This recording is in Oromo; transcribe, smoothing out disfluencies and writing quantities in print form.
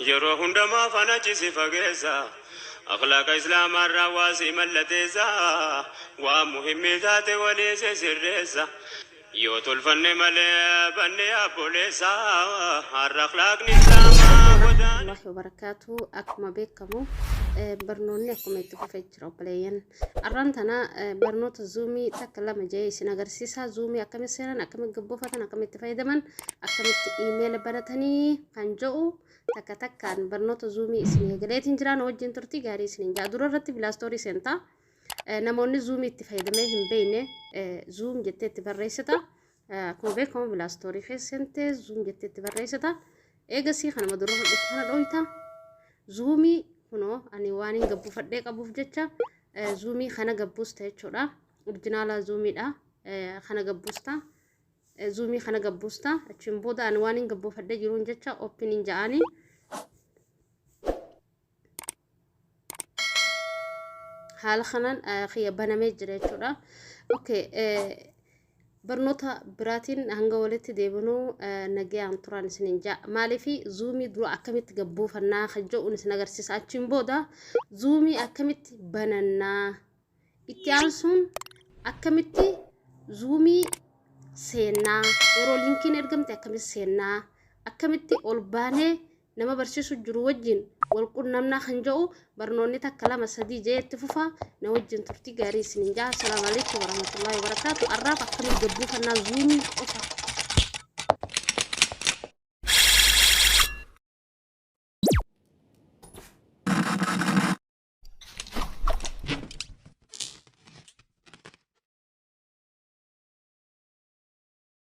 Yeroo hundamaa faana si fageessa. Akhlaaqa Islaamaarraa waa si mallateessa. Waa muhimmii taate walii si sirreessa. Yoo tolfanne malee banne abboleessa. Har'a akhlaaqni Islaamaa godaane. Warahmatullahi wabarakaatu. Akkuma beekamu barnoonni akkuma itti fufee jira, obboleeyyan. Arraan tana barnoota Zoomii takka lama jee isin agarsiisa. Zoomii akkamitti seenan, akkamitti gabbuufatan, akkamitti fayyadaman, akkamitti iimeela banatanii kan jedhu takka takkaan barnoota Zoomii isin eegaleetiin jiraan wajjin turtii gaarii isin jaa. Dura irratti Play Storeii seentaa. Namoonni Zoomii itti fayyadamee hin beekne, Zoom jettee itti barreessita. Akkuma beekamu Play Storeii keessa seentee Zoom jettee itti barreessita. Eegasii kanuma dura dhufu kana dhooyta. Zoomii kunoo ani waan hin gabbuufadhee qabuuf jecha Zoomii kana gabbuusta jechuudha. Original Zoomiidha. Kana gabbuusta. Zoomii kana gabbuusta. Achiin booda ani waan hin gabbuufadhee jiruun jecha open hin ja'anii. Haala kanaan kiyya banamee jira jechuudha. Okay, barnoota biraatiin hanga walitti deebinuu nagayaan turan isiniin ja'a. Maaliif Zoomii dura akkamitti gabbuufannaa kan jedhuun isin agarsiisa. Achiin booda Zoomii akkamitti banannaa, itti aansuun akkamitti Zoomii seennaa, yeroo linkiin ergamte akkamitti seennaa, akkamitti ol baanee nama barsiisu jiru wajjin wal qunnamnaa kan jedhu barnoonni takka lama sadii jee itti fufa. Na wajjin turtii gaarii isiniin ja'a. Asalaamu alaikum warahmatullahi wabarakaatu. Arraaf akkamitti gabbuufannaa Zoomii qofa.